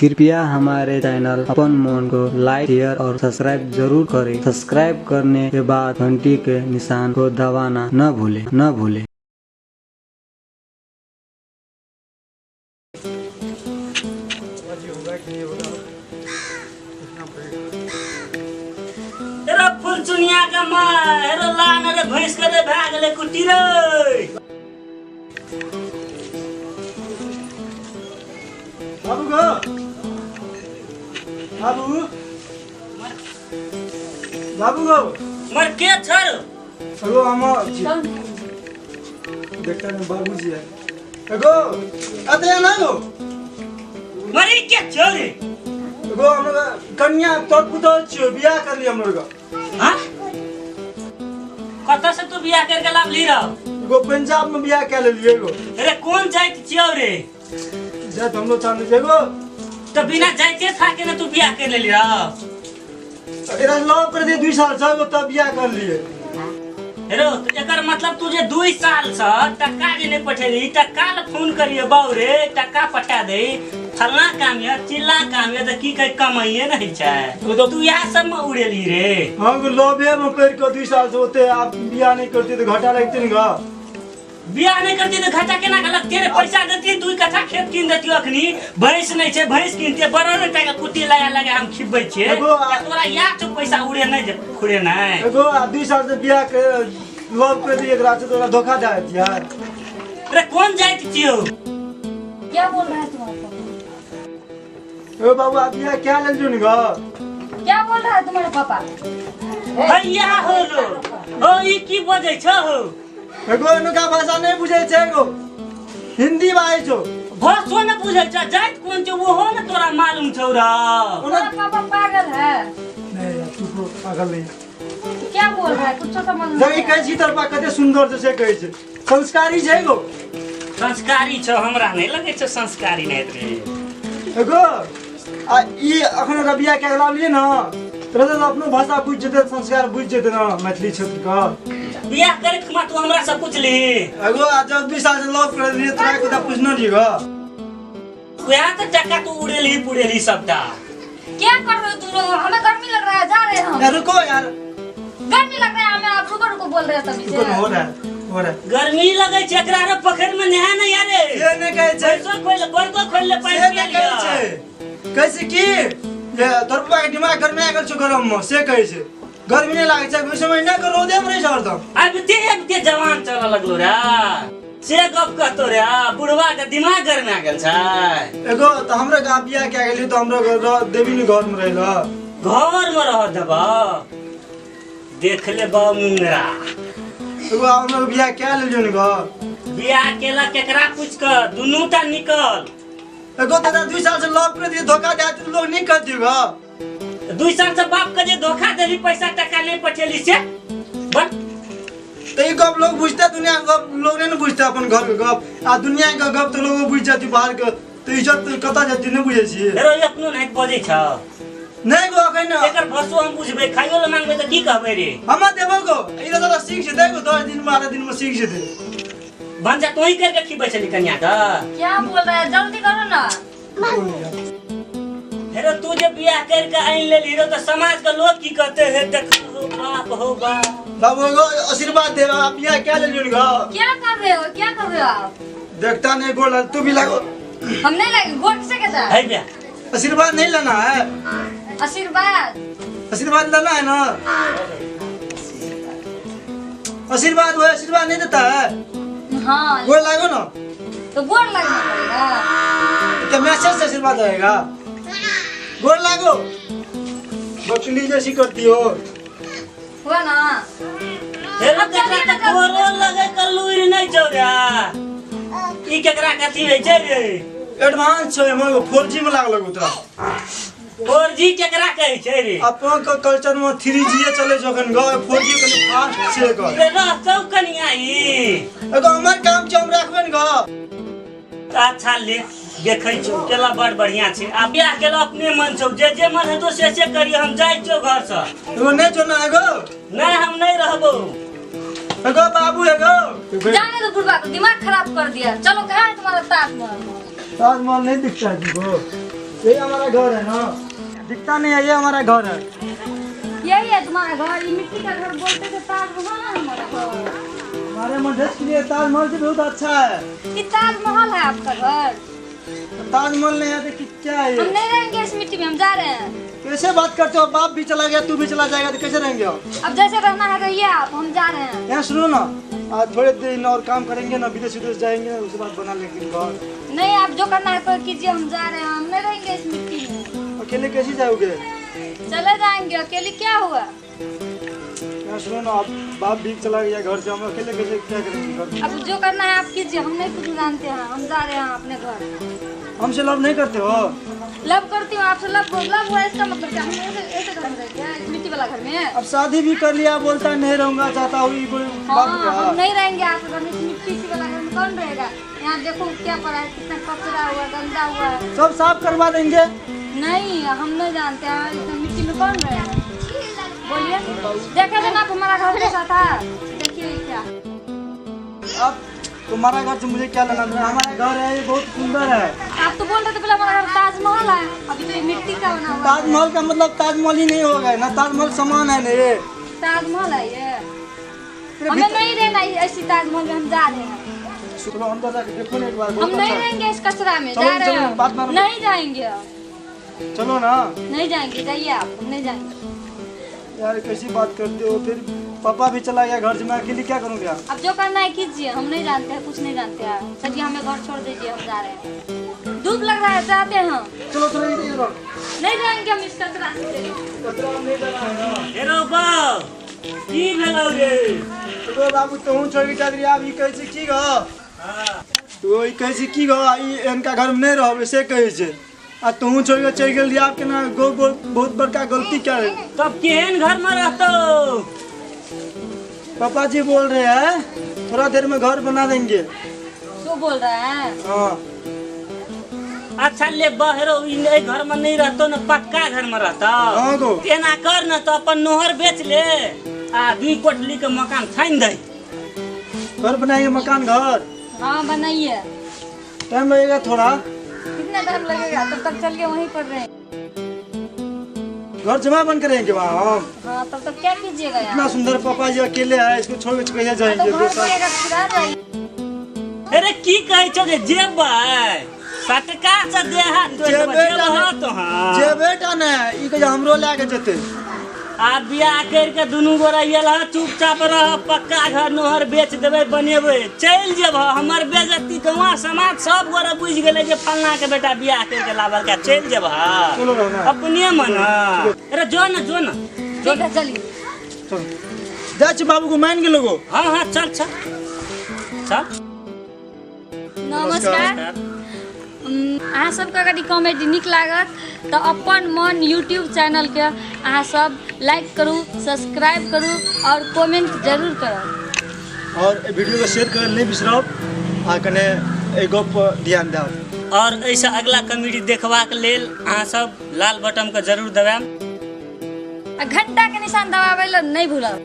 कृपया हमारे चैनल अपन मोन को लाइक, शेयर और सब्सक्राइब जरूर करें। सब्सक्राइब करने के बाद घंटी के निशान को दबाना न भूलें न भूलें। रे फुलचुनिया के माँ, हेरो लान रे भैंस के रे भए गेलै कुट्टी रे। बाबू गो, बाबू, बाबू गो। मर के छर एगो हम देखता नहीं बाबूजी है एगो अते ना गो। मरी के छर एगो हम कन्या तोर पुतोह छियो, बियाह कर लियो हम लोग। हां, कतऽ से तू बियाह करके लाभ ली रहो? एगो पंजाब में बियाह कर लेलियो एगो। अरे कोन जाति छियो रे? जात हम लोग चाहते छियै एगो। तो बिना जाति था के ना तू बियाह कर लेली रहो? एकरा लव कर दिए 2 साल से एगो, तब बियाह कर लिए। हेरो, तो एकर मतलब तू जे 2 साल से टका जे नहीं पठेली, टका ल फोन करिए बाऊ रे, टका पठा दे, फलना काम ये चिल्ला काम ये, तो की कहे कमाइए नहीं छै। वो तो तू इएह सब में उड़ेली रे। हम लवे में पढ़ के 2 साल से होते, आप बियाह नहीं करती तो घाटा लगते न गा। बियाह नहीं करती तो घाटा केना के लगते रे? पैसा देती 2 कट्ठा खेत कीन देती, अखनी भैंस नहीं छै, भैंस कीनते बड़ो टाका कुट्टी लगा लगा हम खिबै छियै। एगो आ- तोरा इएह छौ पैसा उड़े नहीं जे खुड़े नहीं। एगो आ 2 साल से बियाह के लव कर दिए एकरा से तोरा धोखा दे दिया। रे कोन जाति छियौ? क्या बोल रहा है तुम्हारा पापा? ए बाबू, आप बियाह क्या लेल जो नि गा? क्या बोल रहा है तुम्हारा पापा? भैया हो रो हो, ई की बजै छौ हो? एगो एनुका भाषा नहीं बुझै छै, एगो हिंदी बाजै छौ। भाषो न बुझै छै, जाति कोन छौ ओहो न तोरा मालूम छौ रे। तुम्हारा पापा पागल है। नहीं यार, तू तो पागल नहीं। क्या बोल रहा है कुछ समझ जब ई नहीं कहै छी तोर पा कते सुंदर छै से कहै छै, संस्कारी छै एगो। संस्कारी छौ, हमरा नहीं लगै छौ संस्कारी नहीं रे। एगो आ ई अखन ओकरा बियाह कए के लाबलियै न, तोरा तऽ अपनो भाषा बुझि जेतै, संस्कार बुझि जेतै न मैथिली क्षेत्र के। बियाह करे के तू हमरा से पूछली? एगो आ जब 2 साल से लव कर रही तोरा के पूछना रही ग। वह तो टका तू उड़ेली पुड़ेली सबटा। क्या कर रहे हो तुम लोग? हमें गर्मी लग रहा है, जा रहे हैं हम। यार रुको यार, गर्मी लग रहा है हमें, आप रुको रुको बोल रहे हैं तभी से। रुको, हो रहा है, हो रहा है। गर्मी लगे छै एकरा रे पोखर में नहा न यारे। से नहीं कहै छै। पैसो खोल, बड़को खोल ले, पानि से पिया नहीं कहै लिअ। छै। कहै छै की जे तोर पप्पा के दिमाग गर्मी आ गेल छौ गरम में, से कहै छै। गर्मी नहीं लागै छै, ओहि समय नहि रौदे में रहै छै हरदम। आबिते आबिते जवान चलऽ लगलो रे, से गप कहतो रे, बुढ़वा के दिमाग गरमा गेल छै। एगो तऽ हमरो गाँव बियाह कए गेली तऽ हमरो घर देवी ने घर में रहल। घर में रह देब, देख ले बा मुंगरा। एगो हमरो बियाह कए लेलियो ने घर। बियाह केला केकरा पूछ के दुनू टा निकल। एगो दादा 2 साल से लव कर दिए, धोखा दे तो लोग नहीं कर दियो ग। 2 साल से बाप के जे धोखा देली, पैसा टका नहीं पठेली से बस। तो ई गप लोग बुझते, दुनिया के गप लोग नहीं बुझते, अपन घर के गप आ दुनिया के गप तो लोग बुझ जाती, बाहर के तो इज्जत कतऽ जाती नहीं बुझै छियै। हेरो ई अपनो नहीं बजै छ। नहीं गो अखन एकर भसो हम बुझबै, खाइयो ले मांगबै तऽ की कहबै रे? हम देबो गो, ई तऽ सीख जेतै गो, 10 दिन में 8 दिन में सीख जेतै। भंजा तू ही करके खिबै छली कन्या के? क्या बोल रहा है, जल्दी करो ना। हेरो तू जे बियाह करके आनि लेली रो, तो समाज के लोग की कहते हैं? देखो हो बाप हो बाप। बाबू एगो आशीर्वाद दे, आप बियाह क्या लेलियो गो? क्या कर रहे हो, क्या कर रहे हो आप? देखता नहीं गोल, तू भी लागो। हम नहीं लगे, गोल किसे के साथ? है बियाह। आशीर्वाद नहीं लेना है। आशीर्वाद? आशीर्वाद लेना है ना, आशीर्वाद वो आशीर्वाद नहीं देता है। हाँ। गोल लागो ना। तो गोल लगना पड़ेगा। तो मैसेज से आशीर्वाद आएगा। गोल लागो, बकली जैसी करती हो। हुआ ना। हेरो केकरा त गोरो लगे कल्लूर नहीं छौ रे। ई केकरा कथी होइ छै रे? एडवांस छै, हमर 4G में लागल लगो तोरा। 4G केकरा कहै छै रे? अपन के कल्चर में 3G चले छै अखन ग, 4G कनि फास्ट छै ग। रे रहतौ कनिया ई। एगो हमर काम छै, हम राखबै ने ग। अच्छा ले देखै छौ केला बड़ बढ़िया छै। आ बियाह केला अपने मन छौ, जे जे मन हेतौ से से करियो, हम जाइ छौ घर से। एगो नहीं छौ ना एगो? नहीं, हम नहीं रहबो। एगो बाबू एगो। जाने दो बुढ़वा को, दिमाग खराब कर दिया। चलो कहाँ है तुम्हारा ताजमहल? ताजमहल नहीं दिखता है तुमको? यही हमारा घर है ना, दिखता नहीं है, ये हमारा घर है। यही है तुम्हारा घर? ये मिट्टी का घर बोलते थे, ताजमहल है हमारा घर। हमारे मधेश के लिए ताजमहल से बहुत अच्छा है। ये ताजमहल है आपका घर? ताजमहल नहीं है तो क्या है? हम नहीं रहेंगे इस मिट्टी में, हम जा रहे हैं। कैसे बात करते हो? बाप भी चला गया, तू भी चला जाएगा, तो कैसे रहेंगे आप? अब जैसे रहना है रहिए आप, हम जा रहे हैं। यहाँ सुनो ना, आज थोड़े दिन और काम करेंगे ना, विदेश विदेश जाएंगे, उसके बाद बना लेंगे घर। नहीं, आप जो करना है तो कीजिए, हम जा रहे हैं, हम नहीं रहेंगे इस मिट्टी में। अकेले कैसे जाओगे? चले जाएंगे, अकेले क्या हुआ? यहाँ सुनो ना, आप बाप भी चला गया घर से, हम अकेले कैसे क्या करेंगे घर? अब जो करना है आप कीजिए, हम नहीं कुछ जानते हैं, हम जा रहे हैं अपने घर। हमसे लव नहीं करते हो? लव करती हूँ आपसे, लव लव हुआ इसका मतलब क्या? हम ऐसे घर में रहेंगे, मिट्टी वाला घर में? अब शादी भी कर लिया, बोलता नहीं रहूंगा, चाहता हूँ। हम नहीं रहेंगे आपके घर में, मिट्टी सी वाला घर में कौन रहेगा? यहाँ देखो क्या पड़ा है, कितना कचरा हुआ, गंदा हुआ है। सब साफ करवा देंगे। नहीं, हम नहीं जानते हैं इतना मिट्टी में कौन रहेगा। बोलिए, देखा था ना आप हमारा घर कैसा था? देखिए क्या। अब तुम्हारा घर से मुझे क्या लेना देना, हमारा घर है ये बहुत सुंदर है। आप तो बोल रहे थे पहले हमारा घर ताजमहल है, अभी तो ये मिट्टी का बना हुआ है। ताजमहल का मतलब ताजमहल ही नहीं होगा ना, ताजमहल समान है ना, ये ताजमहल है ये। हमें नहीं रहना ऐसी ताजमहल में, हम जा रहे हैं। चलो अंदर जाके देखो ना एक बार। हम नहीं रहेंगे इस कचरा में, जा रहे हैं। नहीं जाएंगे, चलो ना। नहीं जाएंगे, जाइए आप, हम नहीं जाएंगे। यार कैसी बात करते हो, फिर पापा भी चला गया घर से, मैं अकेली क्या करूँगा? अब जो करना है कीजिए, हम नहीं जानते हैं, कुछ नहीं जानते हैं। चलिए हमें घर छोड़ दीजिए, हम जा रहे हैं, धूप लग रहा है, जाते हैं हम। चलो चलो इधर। नहीं जाएंगे हम इस कचरा से। कचरा नहीं जाना है ना। हेरो बाप की भेलौ रे? तो बाबू तोहू छोड़ के जा रही, आप ई कहै छी की गो? हां तो ई कहै छी की गो, ई इनका घर में नहीं रहब से कहै छै, आ तोहू छोड़ के चलि गेल, आप केना गो बहुत बड़का गलती क्या है। तब केहन घर में रहतो? पापा जी बोल रहे हैं थोड़ा देर में घर बना देंगे। तो बोल रहा है? हाँ। अच्छा ले बहरो, घर में नहीं रहतो न, पक्का घर में रहता। हाँ गो। तेना कर न तो अपन नोहर बेच ले, आ 2 कोठली के मकान ठान दे। घर बनाएंगे मकान घर? हाँ बनाइए। टाइम लगेगा थोड़ा। कितना टाइम लगेगा? तब तक चल के वहीं पर रहे। घर जमा बन करेंगे वहाँ हम। हाँ तब तक क्या कीजिएगा? इतना सुंदर पापा जी अकेले है, इसको छोड़ के कैसे जाएंगे? तो अरे की कहै छौ जे जेबै सटका से देहा तो तो हां जेबै टा ने, ई के हमरो लए के जेतै। आ बियाह कर के दुनू गोरा आयल ह, चुपचाप रह, पक्का घर नोहर बेच देबै, बनेबै, चलि जेबह। हमर बेइज्जती गाँव समाज सब गोरा बुझि गेलै जे फलना के बेटा बियाह कर के लावल के चलि जेबह अपने मन। अरे जो न जो न, ठीक है चलिए। चल जा छी बाबू को मान गेलो गो। हां हां चल चल चल। नमस्कार। अहाँ सबके अगर ई कॉमेडी नीक लागत तो अपन मन यूट्यूब चैनल के अहाँ सब लाइक करू, सब्सक्राइब करू और कमेंट जरूर करू और वीडियो को शेयर कर नहीं बिसराब आ कने एहि गप पर ध्यान देब। और ऐसा अगला कॉमेडी देखबाक लेल अहाँ सब लाल बटन के जरूर दबाएब आ घंटा के निशान दबाबै ल नहीं भूलब।